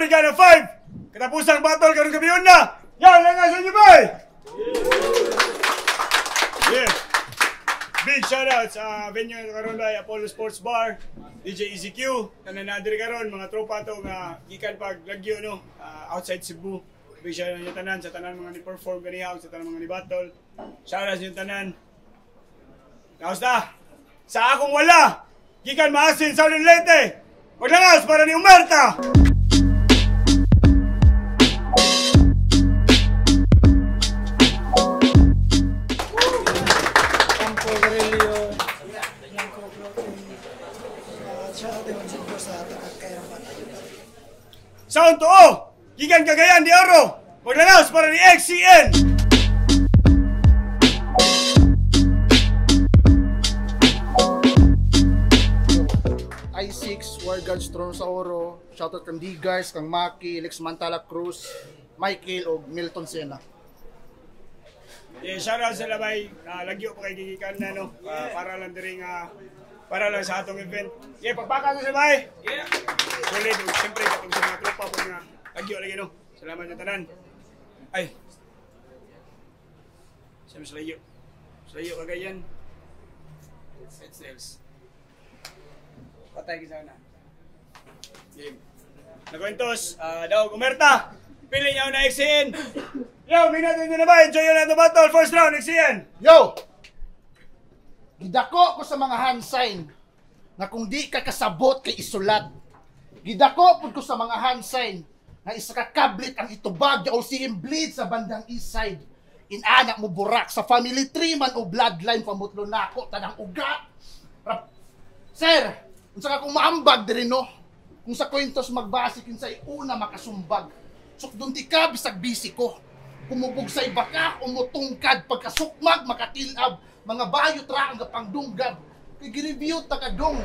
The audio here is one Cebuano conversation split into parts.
Brigada 5. Katapusang battle karong gabi na. Yan lang sa inyo bay. Yeah. Big shout out sa venue karon bay, Apollo Sports Bar, DJ EZQ, tanan na diri karon mga tropa to nga gikan pag lagyo no, outside Cebu. Big shout out tanan sa tanan mga ni perform ganiha sa tanan mga ni battle. Shout out sa tanan. Kamusta? Sa akong wala, gikan Maasin, Southern Leyte. Maglangas para ni Umerta. Sound to O! Gikan Cagayan de Oro! Maglangas para ni XCN! I6, War Guards, Trono sa Oro, shoutout kang D-Guys, kang Maki, Lex Mantala Cruz, Michael o Milton Sena. Yeah, shoutout sa labay, lagyo pa kay gigikan na no, para lang diri nga para lang sa atong event. Yeah, pagpaka sa sabay. Yeah. Solid, ug siyempre katong sa mga tropa po nga lagyo lagi no. Salamat sa tanan. Ay. Siyempre sa layo. Sa layo Cagayan. Set sales. Patay kita na. Game. Nagkwentos, daw Umerta. Pili niya na XCN. Yo, minatin nyo na ba? Enjoy yun na ito battle. First round, XCN. Yo! Gidako ko sa mga hand sign na kung di ka kasabot kay isulat. Gidako pud ko sa mga hand sign na isa ka kablit ang itubag o si bleed sa bandang east side. Inanak mo burak sa family tree man o bloodline pamutlo nako tanang ugat. Sir, unsa ka kung maambag diri no? Kung sa kwentos magbase kinsay una makasumbag. Sukdon ti ka bisag busy ko. Kumubugsay baka umutungkad pagkasukmag makatilab mga bayot ra ang gapangdunggab. Kay gi-review ta kadong.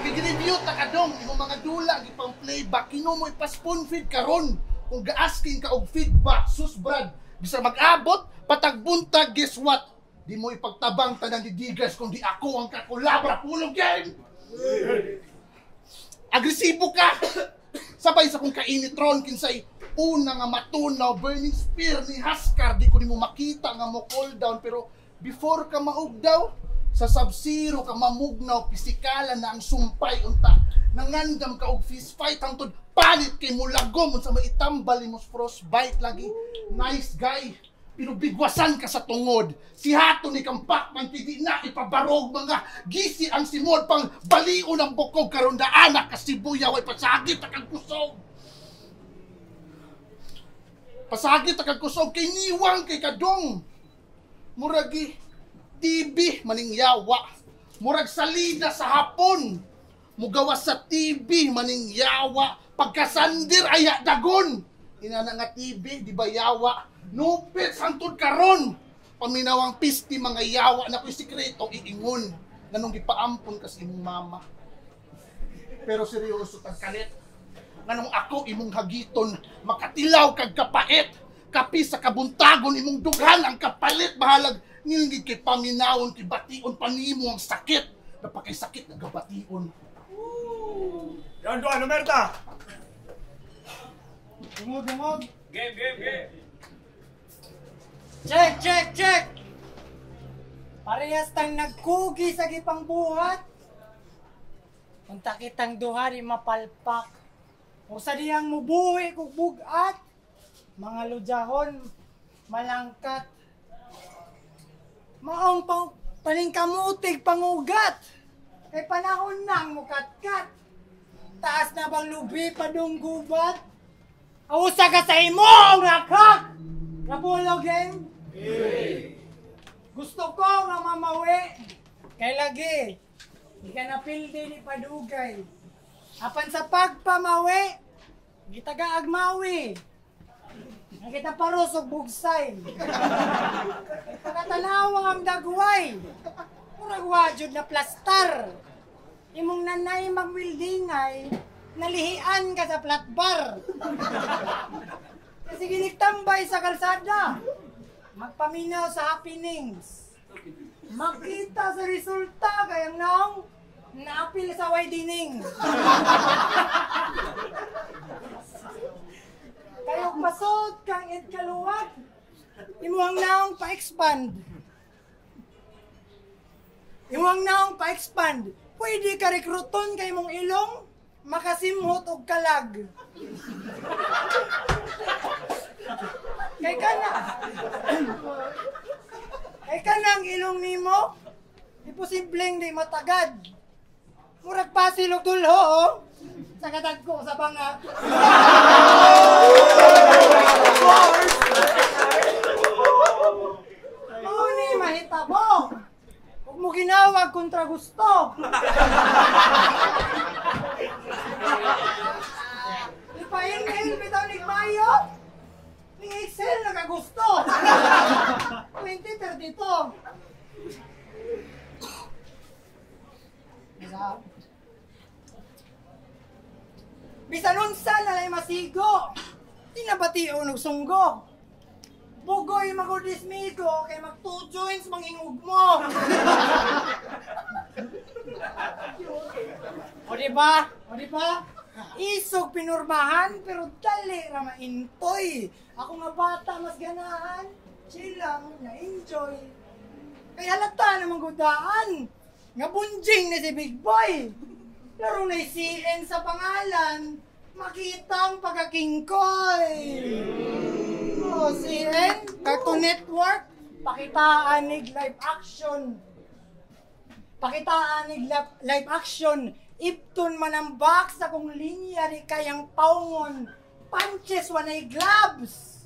Kay gi-review ta kadong imong mga dula gipang playback kino mo ipa-spoon feed karon. Kung ga-asking ka og feedback sus brad bisa mag-abot patagbuntag guess what? Di mo ipagtabang tanan di Digas kung di ako ang kakulabra pulong game. Agresibo ka. Sabay sa kung kainitron kinsay una nga matunaw burning spear ni Haskar di ko nimo makita nga mo cool down pero before ka maugdaw sa Sub-Zero ka mamugnaw pisikalan na ang sumpay unta nangandam ka og fist fight hangtod palit kay mulagom unsa may itambal nimo frostbite lagi. Nice guy pero bigwasan ka sa tungod si hato ni kang Pacman di na ipabarog mga gisi ang simod pang balion ang bukog karon na anak ka Sibuyaw ay pasagit ta kag kusog. Pasagit ta kag kusog kay niwang kay kadong. Muragi TV maning yawa. Murag salida sa hapon. Mugawas sa TV maning yawa. Pagkasandir aya dagon. Inana nga TV di ba yawa? Nupit hangtod karon. Paminawang pisti mga yawa na ko'y sikreto iingon. Nganong gipaampon kas imong mama. Pero seryoso tang kalit. Nganong ako imong hagiton makatilaw kag kapait. Kapi sa kabuntagon imong dughan ang kapalit bahalag ngilngig kay paminawon kay bation panimo ang sakit. Napakay sakit nga gabation. Round 1, Umerta. Dungog, dungog. Game, game, game. Check, check, check. Parehas tang nagkugi sa gipangbuhat. Unta kitang duha di mapalpak. Usa diyang mubuhi kog bugat. Mga ludyahon malangkat. Maong paningkamutig pangugat. Kay panahon nang mukatkat. Taas na bang lubi padung gubat? Ausa ka sa imo ang rakak. Napulo game? Hey. Gusto ko nga mamawi. Kay lagi di ka napildi ni padugay. Apan sa pagpamawi, gitaga agmawi. Nakita paros og bugsay. Pagkatanawa ang dagway. Murag wajud na plastar. Imong nanay magwildingay, nalihian ka sa flat bar. Kasi ginigtambay sa kalsada. Magpaminaw sa happenings. Makita sa resulta kayang naong naapil sa widening. Kayo pasod kang kaluwag. Imuhang naong pa-expand. Imuhang naong pa-expand. Pwede ka rekruton kay mong ilong, makasimhot og kalag. Kay kana. Kay kanang ilong nimo, imposibleng di matagad. Murag pasil og dulho, oh. Sa katagko sa banga. Mao ni mahitabo. Ug mo ginawag kontra gusto. Ipa-inhale bitaw nig mayo. Ning exhale nakagusto. 2032. Bisan unsa na lay masigo, tinabation og sunggo. Bugoy magudismigo kay mag two joints mangingug mo. O di ba? O di ba? Isog pinurmahan pero dali ra maintoy. Ako nga bata mas ganahan, chill lang, na-enjoy. Kay halata namang gudaan. Nga bunjing na si Big Boy. Laro na CN sa pangalan, makita ang pagkakingkoy. Oh, CN, Cartoon Network, pakitaan nig live action. Pakitaan nig live action. Ipton man ang box akong linya di kayang paungon. Punches wanay gloves.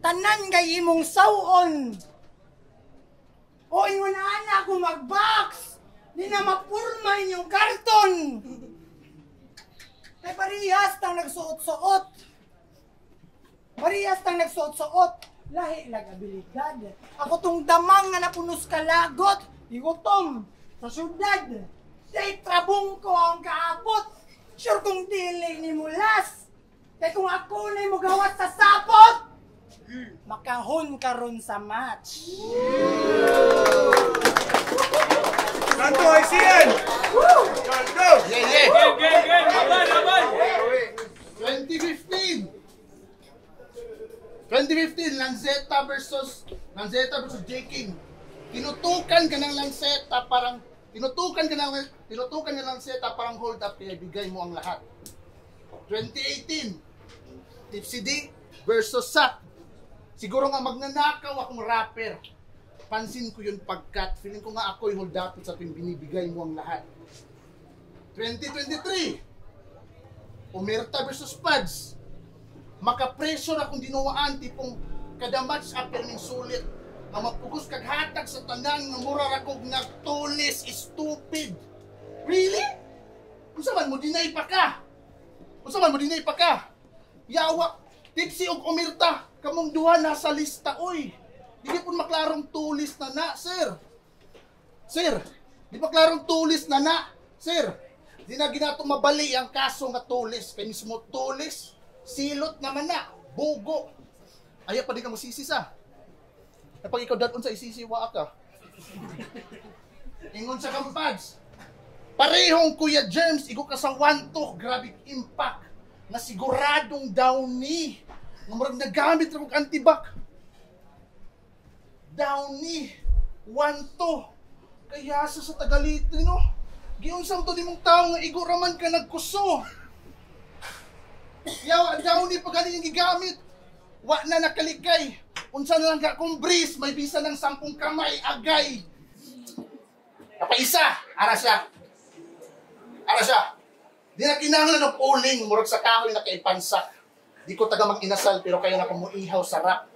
Tanan kay imong sawon. O ingon ana ako mag-box. Di na mapurma inyong karton. Kay parehas tang nagsuot-suot. Parehas tang nagsuot-suot. Lahi lag abilidad. Ako tong damang nga napunos kalagot. Igutom sa syudad. Day trabong ko ang kaabot. Sure kong dili ni mulas. Kay kung ako na'y mugawas sa sapot, makahon karon sa match. Kanto ICN! Go! Yeah, yeah! Game, game, game! Laban, laban! 2015! 2015, Lanzeta versus J. King. Tinutukan ka ng Lanzeta parang tinutukan ka ng Lanzeta parang hold up kaya bigay mo ang lahat. 2018, Tipsy D versus Sak. Siguro nga magnanakaw akong rapper. Pansin ko yun pagkat feeling ko nga ako'y hold up sa tuwing binibigay mo ang lahat. 2023, Omerta versus Pads. Makapressure akong dinuwaan tipong kada match up perming sulit. Nga mapugos kag hatag sa tanan nga mura ra kog nagtulis, stupid. Really? Unsa man mo deny pa ka? Unsa man mo deny pa ka? Yawa, Tipsy og Omerta, kamong duha nasa lista oy. Di pud maklarong tulis na na, sir. Sir, di pa klarong tulis na na, sir. Di na ginato mabali ang kaso nga tulis kay mismo tulis silot naman na, bugo. Ayaw pa di ka masisi sa. Kapag ikaw dadon sa isisi, waa ka. Ingon sa kampads. Parehong Kuya James, igo ka sa 1-2, grabe impact. Na siguradong downy. Nga murag nagamit ra kog antibac. Downy, 1-2. Kaya sa Tagalite, no? Giunsang to nimong tao nga igo raman ka nagkuso. Yawa, downy pa galing gigamit. Wa na nakalikay. Unsa na lang ka kung breeze, may bisa ng 10 kamay, agay. Kapaisa, ara siya. Ara siya. Di na kinahanglan og uling, murag sa kahoy na kaipansak. Di ko taga mag-inasal, pero kaya na ko muihaw sa rap.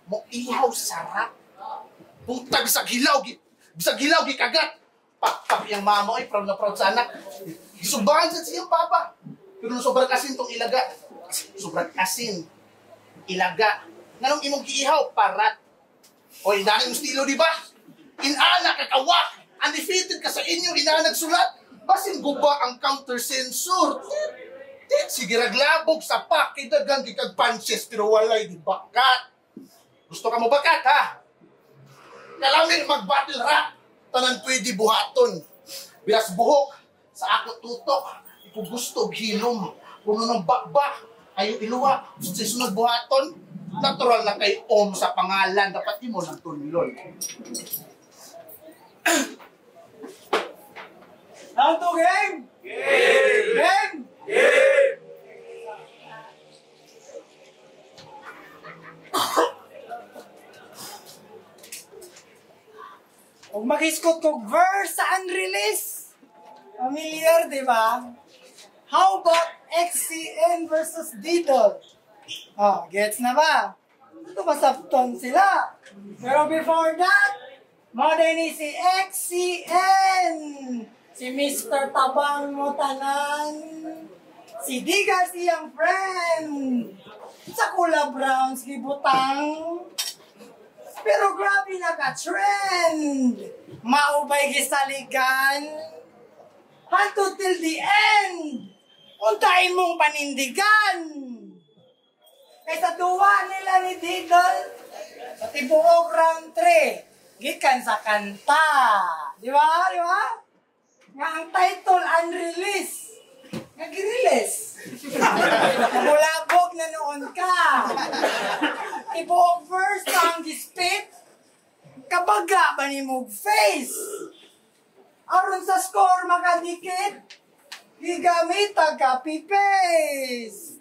Muihaw sa rap. Putag sa gilaw, bisag gilaw, gikagat. Pakpak yung mama, oy, proud na proud sa anak. Gisubahan sa siyang papa. Pero sobrang asin tong ilaga. Sobrang asin. Ilaga. Nganong imong giihaw? Parat. Oy, dahil yung estilo, di ba? Inana kakawak. Undefeated ka sa inyo, inanag sulat. Basin guba ang counter-censor. Tit, sige raglabog sa pak. Kidagang kikag punches, pero walay di bakat. Gusto ka mo bakat, ha? Kalamin mag-battle rap. Tanan pwede buhaton. Bilas buhok, sa ako tutok. Iko gusto, hilom. Puno ng bakbak. Ayo iluwa. Sa sunod buhaton, natural na kay Om sa pangalan. Dapat imo ng tunlon. Round 2, game! Game! Game! Game! Huwag mag-iskot kog verse sa unreleased. Familiar, di ba? How about XCN versus Didol? Oh, gets na ba? Ito masapton sila. Pero before that, modern ni si XCN. Si Mr. Tabang mo tanan. Si Digas iyang friend. Sa Kula Browns gibutang. Pero grabe naka-trend. Maubay gisaligan. Hanto till the end. Untahin mong panindigan. Kaysa duwa nila ni Didol, sa tibuok round 3, gikan sa kanta. Di ba? Di ba? Nga ang title, unreleased. Nga gi-release. Mulabog na noon ka. Tibuok verse pa ang gispit. Kabaga ba ni mong face? Aron sa score makadikit, gigamit ang copy paste.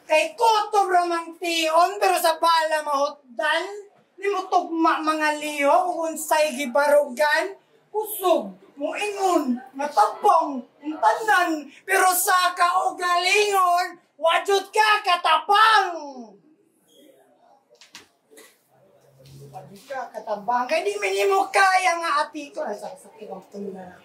Kay kutob ramang tion, pero sa bala mahutdan, di mo tugma mga liho kung unsay gibarugan, kusog, moingon, matabang, tanan, pero sa kaugalingon, wajud ka katapang. Wajud ka katabang. Kaya di minimo kaya nga ati ko. Ay, sakit ang tuna na.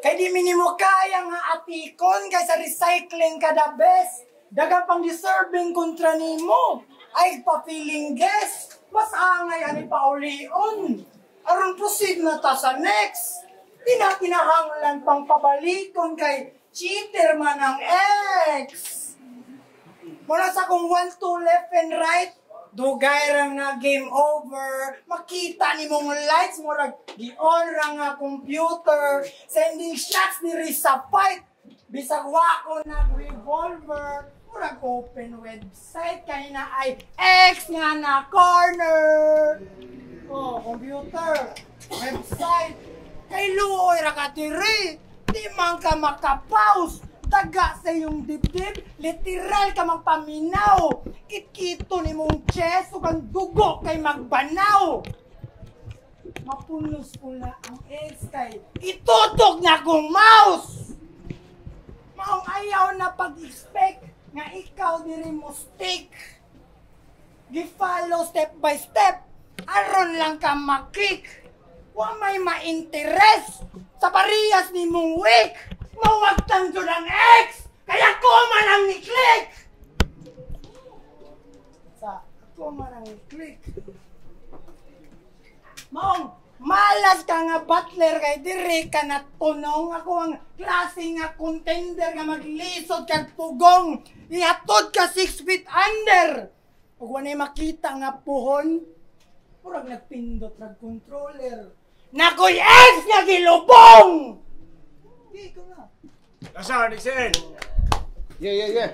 Kaya di minimo kaya nga atikon kaysa recycling ka the best. Daga pang deserving kontra nimo. Ay pa-feeling guest. Mas angay ani paulion. Aron proceed na ta sa next. Di na kinahanglan pang pabalikon kay cheater man ang ex. Mula sa kung 1, 2, left and right, dugay rang na game over. Makita ni mong lights, murag gi-on ra nga computer. Sending shots diri sa fight. Bisag wa ko nag-revolver. Murag open website. Kaya na ay X nga na corner. Oh, computer. Website. Kay luoy ra ka diri. Di man ka makapause. Daga sa iyong dibdib, literal ka magpaminaw. Kitkito ni mong chest, ug ang dugo kay magbanaw. Mapunos pula ang ex kay itutok na kong mouse. Maong ayaw na pag-expect nga ikaw diri mo stick. Gi-follow step by step, aron lang ka makik. Wa may ma-interest sa parehas ni mong weak. Mawagtan jud ang ex! Kaya ko man ang ni-click! Sa ako man ang ni-click. Maong, malas ka nga butler kay diri ka na tunong. Ako ang klase nga contender nga maglisod kag pugong. Ihatod ka 6 feet under. Ug wanay makita nga puhon, murag nagpindot rag controller. Nakoy ex nga gilubong! Di ko na. Nasa, XCN. Yeah.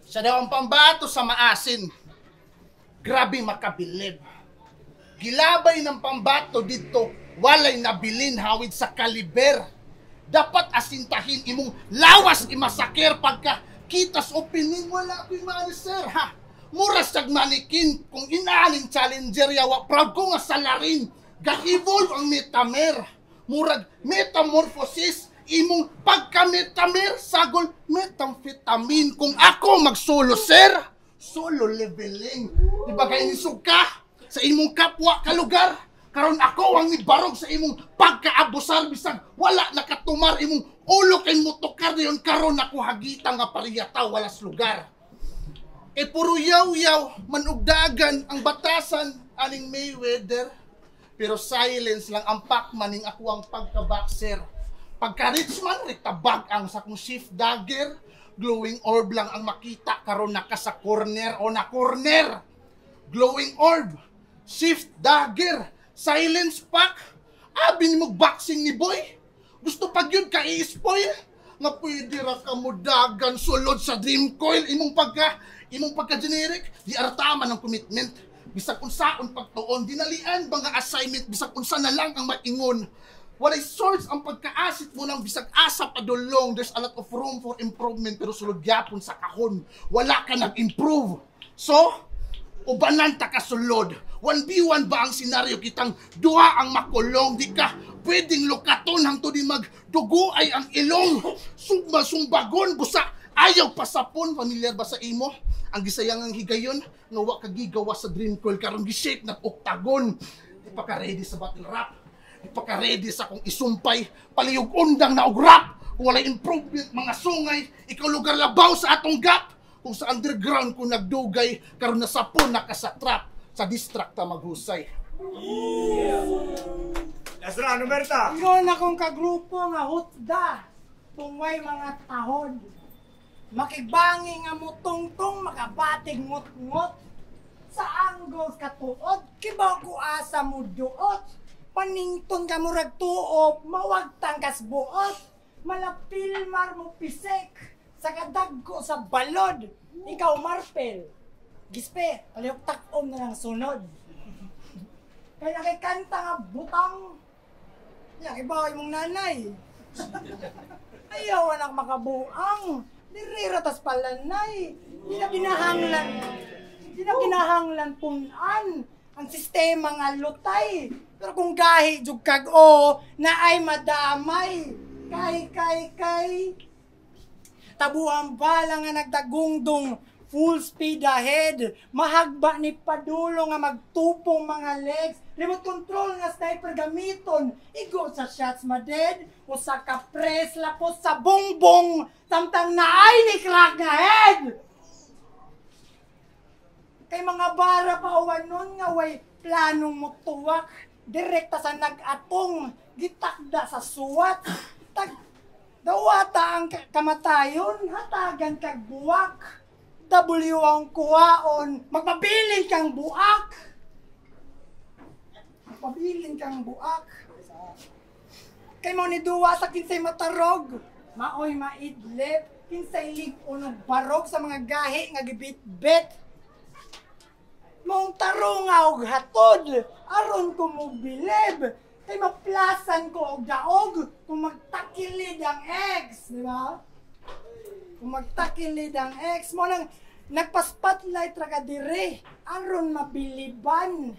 Siya daw ang pambato sa maasin. Grabe makabilib. Gilabay ng pambato dito, walay nabilin hawid sa kaliber. Dapat asintahin imong lawas imasakir pagka kitas opening wala ko'y mani sir ha. Mura siyag manikin kung inaaning challenger yawa proud ko nga salarin. Ga-evolve ang metamer. Murag metamorphosis imong pagka-metamer sagol methamphetamine. Kung ako magsolo sir, solo leveling. Di ba kay nisug ka sa imong kapwa ka lugar? Karon ako ang nibarog sa imong pagkaabusar bisag wala nakatumar imong ulo kay motokar diyon karon ako hagita nga pariyata walas lugar. Kay puro yaw-yaw manugdagan ang batasan aning Mayweather. Pero silence lang ang Pacman ning ako ang pagka-boxer. Pagka-rich man, ritabag ang sa kong shift dagger. Glowing orb lang ang makita karon naka sa corner o na corner. Glowing orb, shift dagger, silence pack. Abi ni mo boxing ni boy. Gusto pag yun ka i-spoil. Nga pwede ra ka mudagan sulod sa dream coil. Imong pagka generic, di artama ng commitment. Bisag unsaon pagtuon, dinalian ba nga assignment, bisag unsa na lang ang maingon. Walay source ang pagkaasit mo ng bisag asa padulong. There's a lot of room for improvement pero sulod gyapon sa kahon. Wala ka nag-improve. So, ubanan ta kasulod. 1v1 ba ang senaryo kitang duha ang makulong? Di ka pwedeng lukaton hangtod di magdugo ay ang ilong. Sugma sumbagon busa ayaw pasapon. Familiar ba sa imo ang gisayang ang higayon nga wa ka gigawa sa dream coil karon gi-shape na octagon? Di pa ka ready sa battle rap. Di pa ka ready sa kung isumpay. Palihog undang na og rap. Kung walay improvement mga sungay, ikaw lugar labaw sa atong gap. Kung sa underground kung nagdugay, karon nasapon na ka sa trap, sa distract ta maghusay. Last round, Omerta. Ingon akong kagrupo nga hutda, tungway mga tahod. Makigbangi nga mutungtong, makabatig ngut-ngut. Sa angles katuod, kibaw ko asa mo duot. Panington ka murag tuop, mawagtang kas buot. Malapilmar mo pisek, sa kadagko sa balod. Ikaw marpel, gispe, palihog takom na lang sunod. Kaya nakikanta nga butang, ya, iba imong nanay. Ayaw anak makabuang. Dirira tas palanay. Di na kinahanglan punan ang sistema nga lutay. Pero kung gahi jug kag o na ay madamay. Kay kay kay tabuang bala nga nagdagungdong full speed ahead. Mahagba ni padulo nga magtupong mga legs. Remote control nga sniper gamiton. Igo sa shots maded. Usa ka press lapos sa bongbong. Samtang naay ni crack nga head. Kay mga bara pa nun nga way planong mutuwak. Direkta sa nag-atong. Gitakda sa suwat. Tag dawata ang kamatayon. Hatagan kag buwak. W ang kuwaon, magpabilin kang buak. Magpabilin kang buak. Kay mo ni duwa sa kinsay matarog, maoy maidlip, kinsay lig-on og barog sa mga gahi nga gibitbit. Maong tarong og hatod, aron ko mobilib. Kay maplasan ko og daog kung magtakilid ang ex, di ba? Kung magtakilid ang ex mo nang nagpa-spotlight ra ka dire aron mabiliban.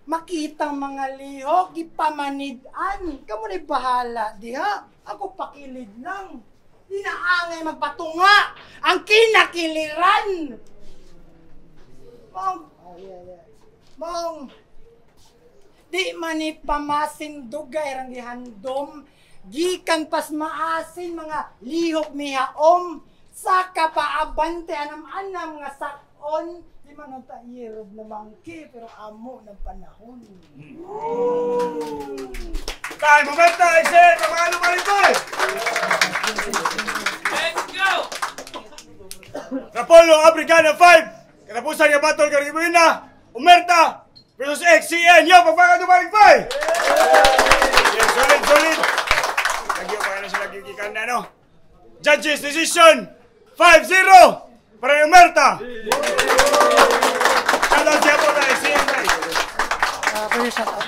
Makita mga lihok gipamanid-an. Kamo ni bahala diha. Ako pakilid lang. Di na angay magpatunga ang kinakiliran. Mong, mong di man ni pamasin dugay rang gihandom. Gikan pas maasin mga lihok mihaom. Saka paabante anam-anam nga sakon. Di man ang tairob na mangki pero amo ng panahon. Time, Omerta, Isel, pamalo pa rin boy! Let's go! Rapolo Africana 5! Katapusan nga battle karon na Omerta versus XCN. Yo, pagpaka dumaring boy! Yes, solid, solid. Lagyo pa na sila gigikan na, no? Judges decision 5-0 para Omerta. Shout out siya po na XCN, guys. Pwede shout out.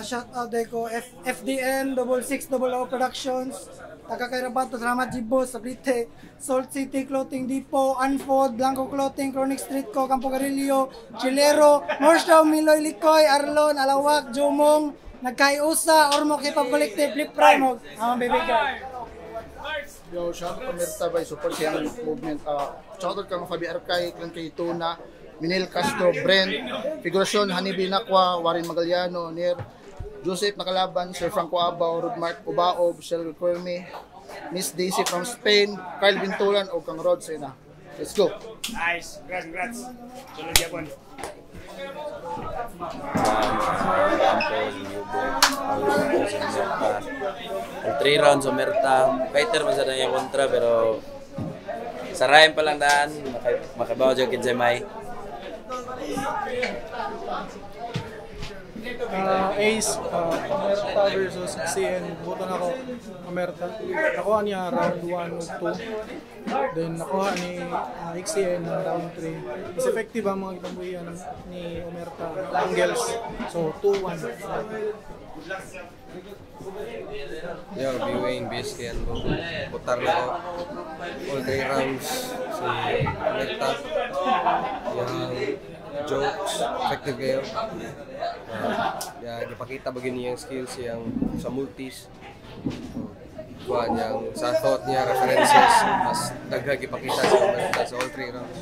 Shout out ko FDM 6600 Productions, taga Kay Rabato, salamat Jibo, Sablite, Salt City Clothing Depot, Unfold, Blanco Clothing, Chronic Street Co, Campo Garillo, Chilero, Morshaw, Miloy Licoy, Arlon, Alawak, Jomong, Nagkaiusa, Ormoc Hip Hop Collective, Flip Prime, ang baby girl. Yo, shout out Omerta by support siyang movement. Shout out kang Fabi Arkay, Clan Kaytuna, Minel Castro, Brent, Figurasyon, Hanibi Nakwa, Warren Magallano, Ner, Joseph Nakalaban, Sir Franco Abao, Rodmark Ubaob, Shell Querme, Miss Daisy from Spain, Kyle Bintulan, o kang Rod Sena. Let's go! Nice. Congrats, congrats. Sunod yapon. Ang 3 rounds Omerta, fighter man sa na kontra pero sarayan pa lang daan, makabaw jud kinsay may. Ace, Omerta versus CN. Boto nako Omerta. Nakuha niya round 1 ug 2. Then nakuha ni XCN ng round 3. Mas effective ang mga gitambuhian ni Omerta angles. So 2-1. Yo, B-Wayne, BSKN mo. Putar na ko. All three rounds. Si Omerta. Yung jokes, effective kayo. Yeah, gipakita ba gini yung skills yang sa multis. Kuan yang sa thought niya, references, mas dagha gipakita sa Omerta sa all three rounds.